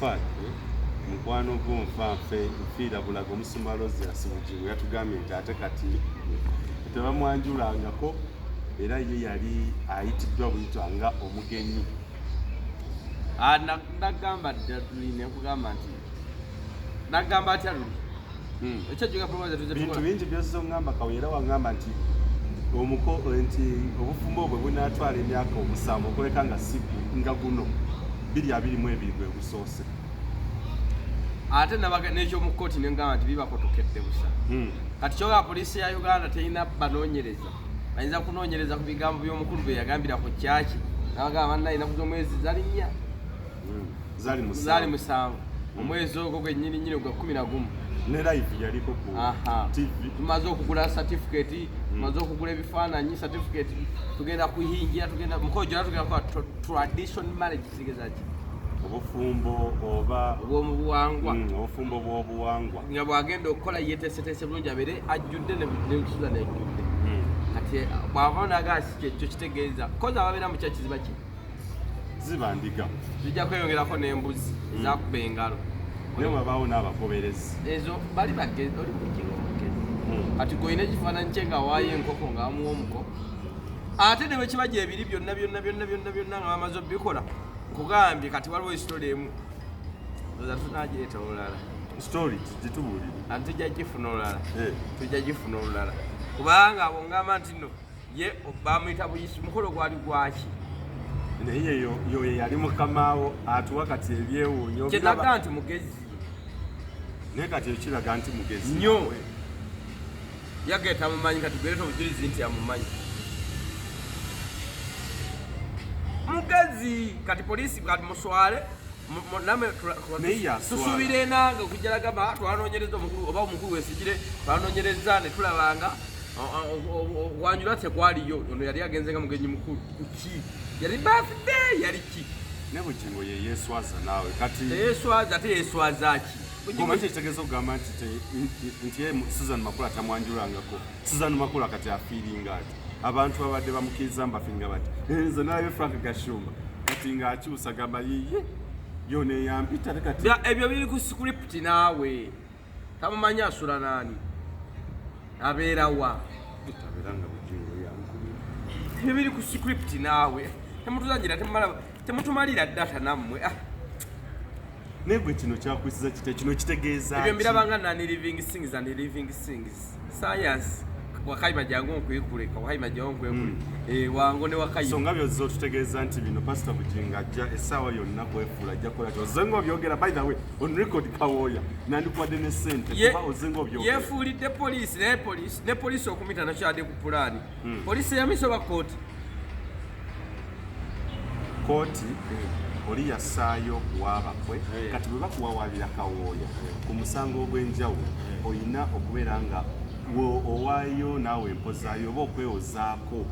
Fact, mukwano gwo nfa nfe nfiira bulago omusumba Rosius Bugingo yatugambye nti ate kati tebamwanjulangako era ye yali ayitiddwa buyitwa nga omugenyi. Ah, nagamba dda luli nekugamba nti nagamba atya luli. Ekyajjuka program zaffe Bintu zetukola. bingi byozza oŋŋamba kawe era waŋŋamba nti omuko nti obufumbo bwe bunaatwala emyaka 7 okuleka nga si nga guno 2022 gwe gusoose. Ate nabaga n'ekyomu kkooti ne ngamba nti bibakotokedde busa. Kati kyoga poliisi ya Uganda terina banoonyereza, bayinza kunoonyereza ku bigambo by'omukulu bye yagambira ku kyaki nabagamba bannaye ennaku z'omwezi zali 4. Zali 7. Zali 7 omwezi ogwo gwennyini nnyini gwa 11. Ne live yaliko ku TV. Tumaze okugula certificate, tumaze okugula ebifaananyi certificate, tugenda kuhingira, tugenda mukolo gyona tugenda kukola tradition marriage. Kitegeeza ki? Obufumbo oba obw'omubuwangwa. Obufumbo bw'obuwangwa. Nga bw'agenda okukola yeeteeseteese bulungi abeere ajjudde ne Susan ajjudde. Kati bw'ava n'agamba si kyekyo kitegeeza koza ababeera mu kyaki ziba ki? Ziba ndiga. Zijja kweyongerako n'embuzi ezakuba engalo. Naye wabaawo n'abagoberezi. Ezo bali bagezi, oli bugingo mugezi. Kati gw'olina ekifaananyi kye nga waayo enkoko ng'amuwa omuko. Ate ne bwe kiba gyebiri byonna byonna byonna byonna byonna nga bamaze obikola, nkugambye kati waliwo story emu. Ndowooza tunaagireeta olulala. Story gitubuulire. Anti tujja gifuna olulala. Tujja gifuna olulala. Kubanga abo ngamba nti nno ye bamuyita buyisi, mukolo gwali gwaki? Naye yo ye yali mukamaawo atuwa kati ebyewuunyo. Kye nagamba nti mugezi. Naye kati ekiraga nti mugezi. Nnyo. Yageeta amumanyi kati gwereeta obujulizi nti amumanyi. Mugezi kati poliisi kati muswale namwe Naye yaswala. tusuubira enanga okujja gamba twanoonyereza omukulu oba omukulu wesigire twanoonyereza ne tulabanga okwanjula tekwaliyo, ono yali agenze nga mugenyi mukulu kuki? Yali birthday yali ki? Ne Bugingo ye yeeswaza naawe kati. Teyeeswaza, ate yeeswaza ki? Goma kye kitegeeza okugamba nti nti ye Susan Makula tamwanjulangako. Susan Makula kati afiiringa ati abantu babadde bamukkiriza mbafiiringa bati nze nalabye Frank Gashumba kati ng'akyusa gamba yiye yona eyampita kati. Ebyo biri ku script naawe. Tamumanyi asula naani? Abeera wa? Tabeera nga Bugingo yamukubira. Ebyo biri ku script naawe. Temutuzannyira, temutumalira data nammwe. Naye gwe kino kyakwisiza kitya? Kino kitegeeza Ebyo ki? mbiraba nga nani living things and living things. Science. Wakayima jangu nkwekule, wakayima jangu nkwekule. Wango ne wakayima. So nga byozza otutegeeza nti bino Pastor Bugingo ajja essaawa yonna kwefuula ajja kukola ki? Ozze ng'obyogera, by the way, on record Kawooya, nandikuwadde ne ssente kuba ozze ng'obyogera. Yeefuulidde poliisi, naye poliisi, ne poliisi okumita nakyo adde ku pulaani. Poliisi eyamisa oba kkooti? Kkooti oli yassaayo okuwaaba kwe, kati bwe bakuwawaabira Kawooya ku musango ogw'enjawulo, olina okubeera nga owaayo naawe empozaayo oba okwewozaako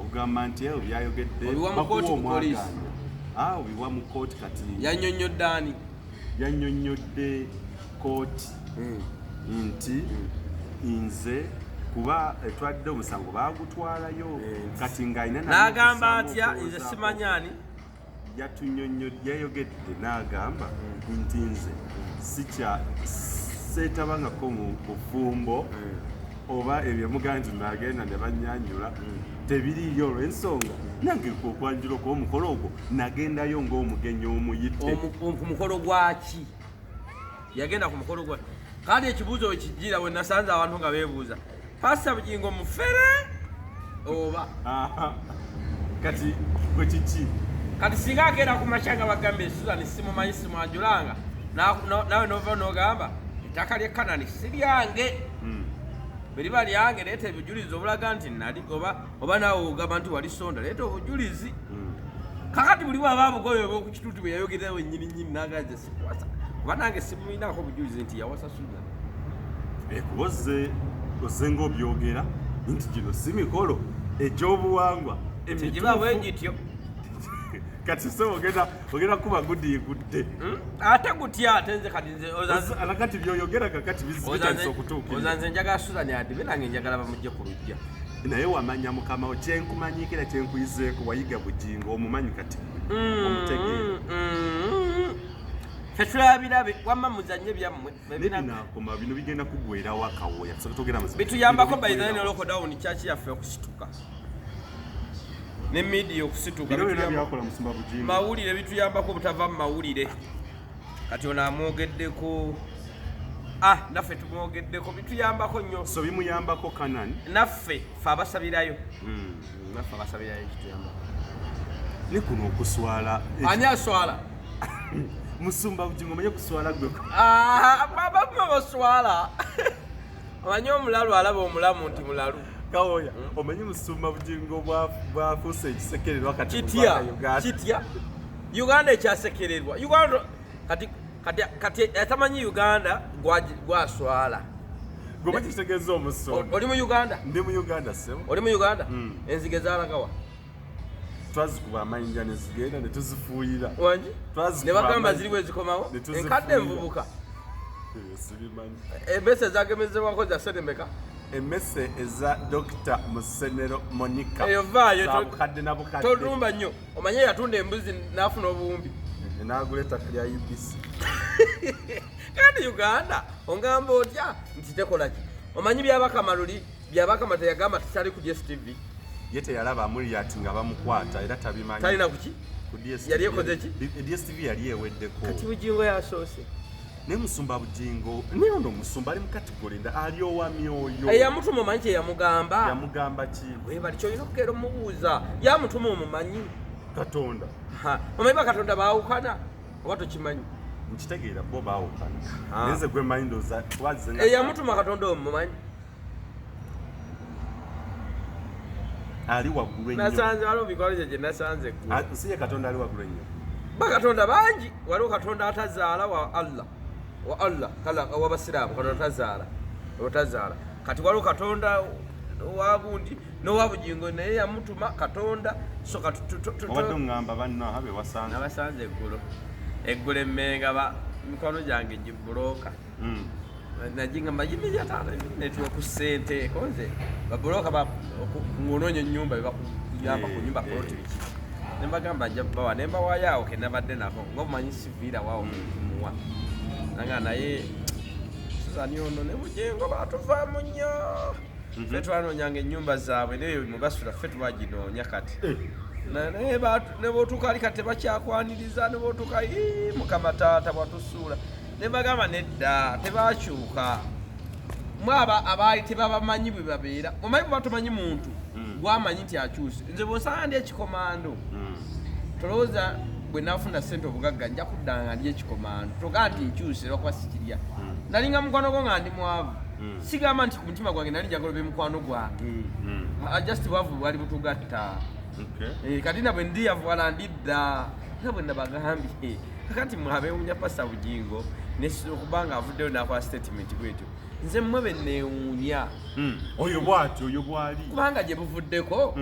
okugamba nti ebyo byayogedde Obiwa mu bakuwa kkooti ku poliisi. omwagaanya. Obiwa mu kkooti kati. Yannyonnyodde ani? Yannyonnyodde kkooti nti nze kuba etwadde omusango baagutwalayo kati ng'alina N'agamba n'okusaamu atya nze okwewozaako. simanyi ani? Yatunyonnyodde, yayogedde n'agamba nti nze seetabangako mu bufumbo oba ebyo mugamba nti nagenda ne bannyanjula tebiriiyo olw'ensonga nange okwanjula okw'omukolo ogwo nagendayo ng'omugenyi omuyite. Ku mukolo gwaki? Yagenda ku mukolo gwa kale ekibuuzo we kijjira we nasanze abantu nga beebuuza Pastor Bugingo mufere oba? Kati gwe kiki? Kati singa akeera ku makya nga bagambye Susan simumanyi simwanjulanga, nawe nova n'ogamba ettaka ly'e Kanani si lyange. Bwe liba lyange leeta ebijulizi obulaga nti nali oba naawe ogamba nti wali sonda leeta obujulizi. Kakati buli bw'aba abugoye obw'oku kituuti bwe yayogerera wennyini nnyini n'agamba nze sikuwasa kuba nange simulinaako obujulizi nti yawasa Susan. Kuba ozze ng'obyogera nti gino si mikolo egy'obuwangwa Tegiba bwe gityo. Kati so ogenda kuba gudiigudde. Ate gutya ate nze kati nze Kati by'oyogera kakati bitandise okutuukirira. Oza nze njagala Susan adibe nange njagala bamugye ku luggya. Naye wamanya mukama wo, kyenkumanyiikira kyenkuyizeeko wayiga Bugingo omumanyi kati. Omutegeera. Ffe tulabirabe, wamma muzanye byammwe. Nebinakoma bino bigenda kugwerawo akawooya. Togera mazima. Bituyambako. Bino By the way, ne biggwerawo. lockdown, kyaki yaffe okusituka ne media okusituka. Bino byonna Bituyamba- byakola musumba Bujingo. Mawulire, bituyambako obutava mu mawulire. Kati ono amwogeddeko, ah, naffe tumwogeddeko, bituyambako nnyo. So bimuyambako Kanani. Naffe fe abasabirayo. Naffe abasabirayo kituyambako. Ne kuno okuswala. Ani aswala? Musumba Bujingo, omanye kuswala gwe. Ah, babamu baswala. Omanyi omulalu alaba omulamu nti mulalu. Kawoya, omanyi musumba Bujingo bwafuuse ekisekererwa kati mu Kitya? ggwanga Uganda. Kitya? Uganda ekyasekererwa, Uganda kati atamanyi Uganda gwaswala. Gwe omanyi kitegeeza omusumba. Oli mu Uganda? Ndi mu Uganda, ssebo. Oli mu Uganda? Enzige zalagawa? Twazikuba amayinja ne zigenda ne tuzifuuyira. Wangi? Twazikuba Ne bagamba amayinja. ziri bwezikomawo. Ne tuzifuuyira. Enkadde, envubuka? Ebyo sibimanyi. Emmese ezagemezebwako za sente meka? Emmese eza Dr Musenero Monica Eyo vaayo. za bukadde na bukadde. Tolumba nnyo. Omanye yatunda embuzi n'afuna obuwumbi. N'agula ettaka lya UBC. Kandi Uganda ongamba otya nti tekola ki? Omanyi Byabakama luli, Byabakama teyagamba tikyali ku DSTV? Ye teyalaba Amuriat nga bamukwata, era tabimanyi. Talina kuki? Ku DSTV. Yali ekoze ki? DSTV yali eweddeko. Kati Bugingo yasoose. Naye musumba Bugingo, naye ono omusumba ali mu category nda, ali owa myoyo. Eyamutuma omanyi kyeyamugamba? Yamugamba ki? Webali kyolina okukeera omubuuza, yamutuma omumanyi. Katonda. Ha, omanyi bakatonda baawukana, oba tokimanyi? Nkitegeera, bo baawukana. Ah. Naye nze gwe mmanyi ndowooza twazize nga- Eyamutuma Katonda omumanyi? Ali waggulu ennyo. Nasanze waliwo mikwano gye nasanze eggulo. Ah, si ye Katonda ali waggulu ennyo? Bakatonda bangi. Waliwo Katonda atazaala wa Allah, wa Allah kala wabasiraamu, Katonda tazaala, otazaala. Kati waliwo Katonda wagundi nowa Bugingo, naye yamutuma Katonda. So kati Obadde oŋŋamba banno be wasanze. Nabasanze eggulo emmenga, ba mikwano gyange gibuloka. Nagingamba gimilyataano ku ssente konze babuloka ng'onoonya ennyumba, bebakuyamba ku nyumba poloti biki. Nembagamba nja bawa, nembawaayo awo kenabadde nako ngaomanyi siviira waawo muwa nanga. Naye Suzani ono ne Bujengo batuvaamu nnyo. Ffe twanoonyanga ennyumba zaabwe, naye mubasula ffe twaginoonya kati. Naye ne bwotuuka ali kati tebakyakwaniriza, ne bwotuuka, "Ii, Mukama taata bwatusuula." Ne bagamba nedda, tebakyuka. Mwaba abaali tebabamanyi bwe babeera. Omanyi bwe batomanyi muntu gwamanyi nti akyuse. Nze bwosanga ndi ekikomando, tolowooza bwe nafuna sente obugagga nja kudda nga ndi ekikomando. Togaa nti nkyuse lwakuba sikirya. Nalinga mukwano gwo nga ndi mwavu. Sigamba nti ku mutima gwange nali njagala obe mukwano gwange. Ah, just bwavu bwali butugatta. Okay. Eh, kati na bwe ndiyavuwala ndidda era bwe nabagambye kakati mwabewunya Pasa Bugingo okubanga avuddeyo n'akola statement bwetyo, nze mmwe be neewuunya. Oyo bw'atyo, oyo bw'ali. Kubanga gye buvuddeko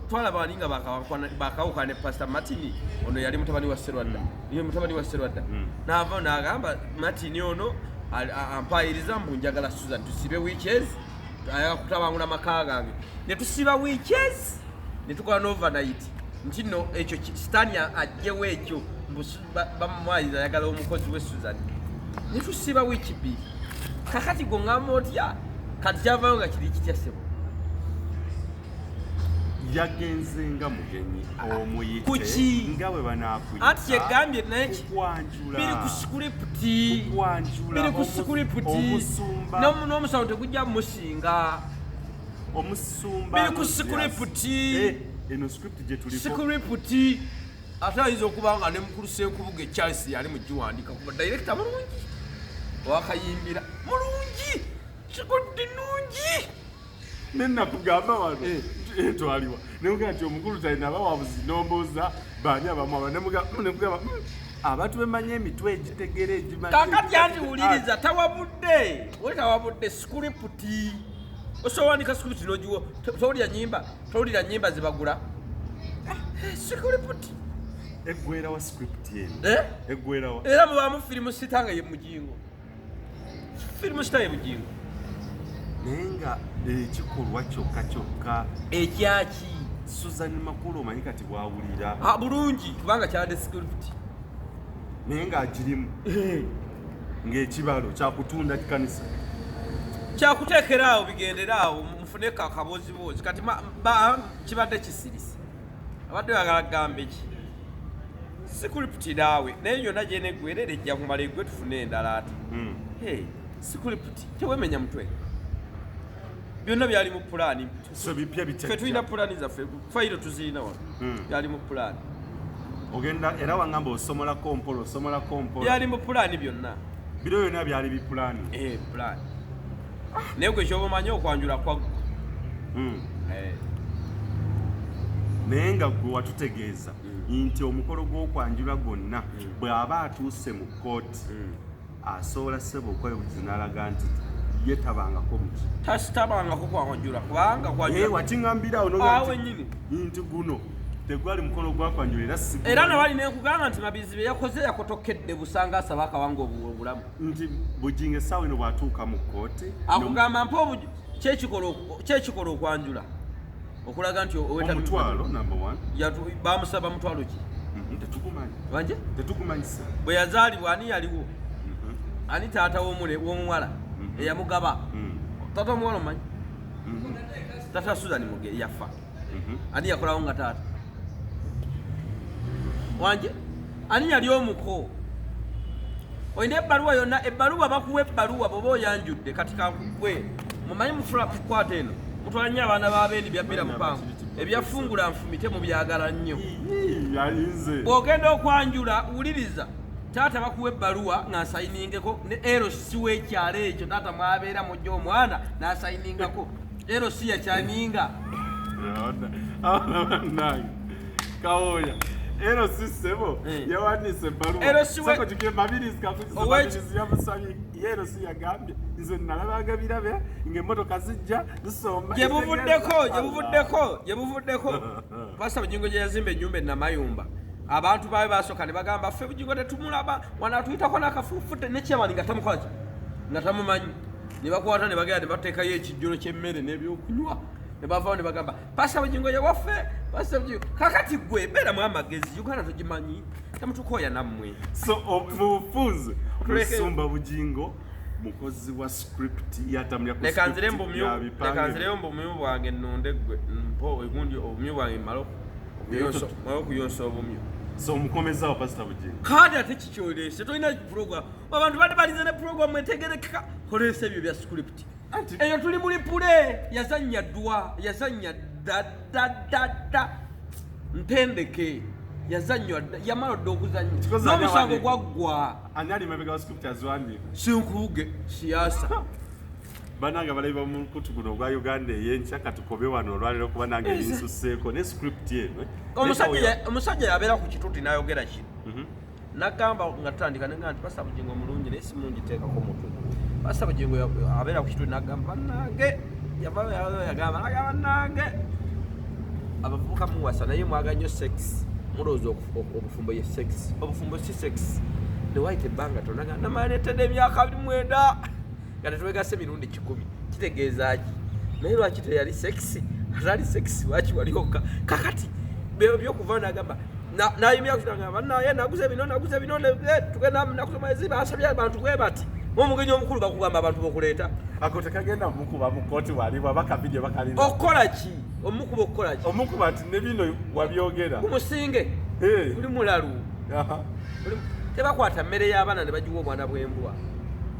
twalaba wali nga bakawukana ne Pasita Martini. Ono yali mutabani wa Serwadda, ye mutabani wa Serwadda. Naava n'agamba Martini ono ampayiriza mbu njagala Susan tusibe weekends, ayagala kutabangula maka gange. Ne tusiba weekends ne tukola n'overnight nti nno ekyo sitaani ajjewo ekyo mbu bamumwayiriza ayagala omukozi we Susan. Ne tusiba wiiki 2. Kakati gwe ŋŋamba otya? Kati kyavayo nga kiri kitya, ssebo? Yagenze nga mugenyi omuyite. Kuki? Nga bwe banaakuyita. Anti kyegambye naye Kukwanjula. Biri ku script. Kukwanjula. Biri ku script. Omusumba. N'omusango tegujja musinga. Omusumba. Biri ku script. Eh, eno script gye tuliko. Script. Ate ayinza okuba nga ne mukulu Senkubuge Charles yali mugiwandika, kuba director mulungi, wakayimbira mulungi, script nungi. Nenakugamba wano etwaliwa nemugamba nti omukulu talina bawabuzi, nombuuza baani abamu nemugamba abantu bemanyi emitwe egitegera egimanyi. Kakati anti wuliriza, tawabudde we, tawabudde script. Osobola script nogiwo, towulira nyimba, towulira nyimba zebagula. Eh, script. Eggwerawa script eno? Eh? Eggwerawa? Era mubaamu film star nga ye Mujingo, film star ye Mujingo. Naye nga ekikolwa kyokka kyokka. Ekyaki? Susan Makulu omanyi kati bwawulira. Ah, bulungi, kubanga kyabadde script. Naye ng'agirimu ng'ekibalo kyakutunda kanisa. Kyakuteekera awo, bigendere awo, mufune kakaboziboozi. Kati kibadde kisirise, abadde oyagala kugambe ki? Script naawe naye yonna gyeneggwera era ejja kumala eggwe, tufune endala ate. Hey, script tewemenya mutwe, byonna byali mu pulaani. So bipya. Ffe tulina pulaani zaffe, fayiro tuzirina wano. Byali mu pulaani. Ogenda era wangamba osomolako mpola, osomolako mpola. Byali mu pulaani byonna. Biro byonna byali bipulaani. Eh, pulaani. Naye gwe kyoba omanyi, okwanjula kwaggwa. Naye nga gwe watutegeeza nti omukolo gw'okwanjula gwonna bw'aba atuuse mu kkooti asobola ssebo okwebuuza n'alaga nti ye tabangako muki. Tasitabangako kwanjula kubanga kwanjula Wakiŋŋambirawo. Awo wennyini. Nti guno tegwali mukolo gwakwanjula era si Era nawali nenkugamba nti Mabizi bye yakoze yakotokedde busanga asaba akawanga obulamu. Nti Bugingo essaawa eno bw'atuuka mu kkooti Akugamba mpa kyekikola okwanjula okulaga nti omutwalo number one. Bamusaba mutwalo ki? Tetugumanyi. Wanje? Tetukumanyisa. Bwe yazaalibwa ani yaliwo? Ani taata w'omuwala eyamugaba? Taata w'omuwala omanyi? Taata Susan Muge yafa. Ani yakolawo nga taata wanje? Ani yali omuko? Olina ebbaluwa yonna? Ebbaluwa bakuwa ebbaluwa bw'oba oyanjudde. Kati kankugwe, mumanyi mufula kukwata eno, mutwala nnyo abaana b'abendi byabbira mupango ebyafungula nfumite mubyagala nnyo. Yalinze. Bw'ogenda okwanjula, wuliriza, taata bakuwa ebbaluwa ng'asayiningeko ne LC w'ekyalo ekyo taata mwabeera mujja omwana n'asayiningako. LC yakyaninga. Nange Kawooya ero si ssebo. Yawandiise ebbaluwa. Ero si Mabirizi kakuziza. Mabirizi yamusabye ye ero si yagambye nze nalabanga birabe ng'emmotoka zijja zisomba. Gye buvuddeko Pasita Bugingo gye yazimba ennyumba enamayumba, abantu baawe basooka ne bagamba, "Ffe Bugingo tetumulaba wano, atuyitako n'akafuufute ne chairman nga tamukolaki, nga tamumanyi." Ne bakwata ne bagenda ne bateekayo ekijjulo ky'emmere n'ebyokunywa ne bavaawo ne bagamba, "Pasita Bugingo ye waffe, Pasita Bugingo." Kakati gwe beeramu amagezi, Uganda togimanyi, temutukooya nammwe. So mu bufunze, Musumba Bugingo mukozi wa script, yatambulira ku Leka nzire script mu bumyu ya leka bipange. Nzireyo mu bumyu bwange nnonde gwe mpo egundi obumyu bwange mmale okuyonsa obumyu. So omukomezaawo Pasita Bugingo? Kaadi ate kikyoleese, tolina program, abantu badde balize ne program etegerekeka, koleesa ebyo bya script. Eyo tuli muli play, yazannya ddwa, yazannya dda ntendeke, yazannywa dda, yamala dda okuzannya. Kikoze N'omusango ani gwaggwa. Ani ali mabega wa script aziwandiika? Sinkuuge siyasa. Bannange abalabi bamukutu guno ogwa Uganda ey'enkya, katukobe wano olwaleero kuba nange binsusseeko ne script eno. Omusajja yabeera ku kituuti n'ayogera kino. Nagamba nga tutandika nenga nti Pasita Bugingo mulungi naye si mulungi teekako mutwe. Pasita Bugingo abeera ku kituuti nagamba, "Bannange," yagamba nagamba, "Bannange abavubuka muwasa naye mwagala nnyo sex, mulowooza obufumbo ye sex, obufumbo si sex." Newayita ebbanga tonaga namaleetedde emyaka 29 nga tetwegase emirundi 100, kitegeeza ki? Naye lwaki teyali sex? Atali sex lwaki walioka? Kakati byokuva nagamba nayimira kutagamba naye naguze bino, naguze bino, tugenda naguze mwezi, basabye abantu bwe bati. Omugenyi omukulu bakugamba abantu bokuleeta. Ako tekagenda mukuba mu kooti wali bwaba kavidiyo bakalina. Okukola ki? Omukuba okukola ki? Omukuba nti ne bino wabyogera. Gumusinge. Guli mulalu. Tebakwata mmere y'abaana ne bagiwa obwana bw'embwa.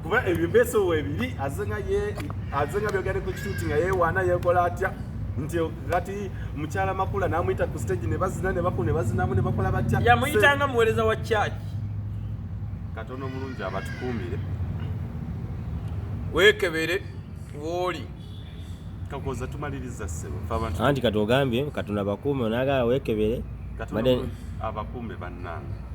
Kuba ebyo beso webiri azenga ye azenga byogere ku kituuti nga yeewaana yeekola atya nti kati mukyala Makula n'amuyita ku stage ne bazina ne bakula ne bazinamu ne bakola batya. Yamuyitanga muweereza wa kyaki. Katono omulungi abatukuumire. Weekebere wooli. Kakoza tumaliriza ssebo fe abantu. Anti kati ogambye Katonda bakuume, onagala weekebere. Katonda Badde omulungi abakuume bannange.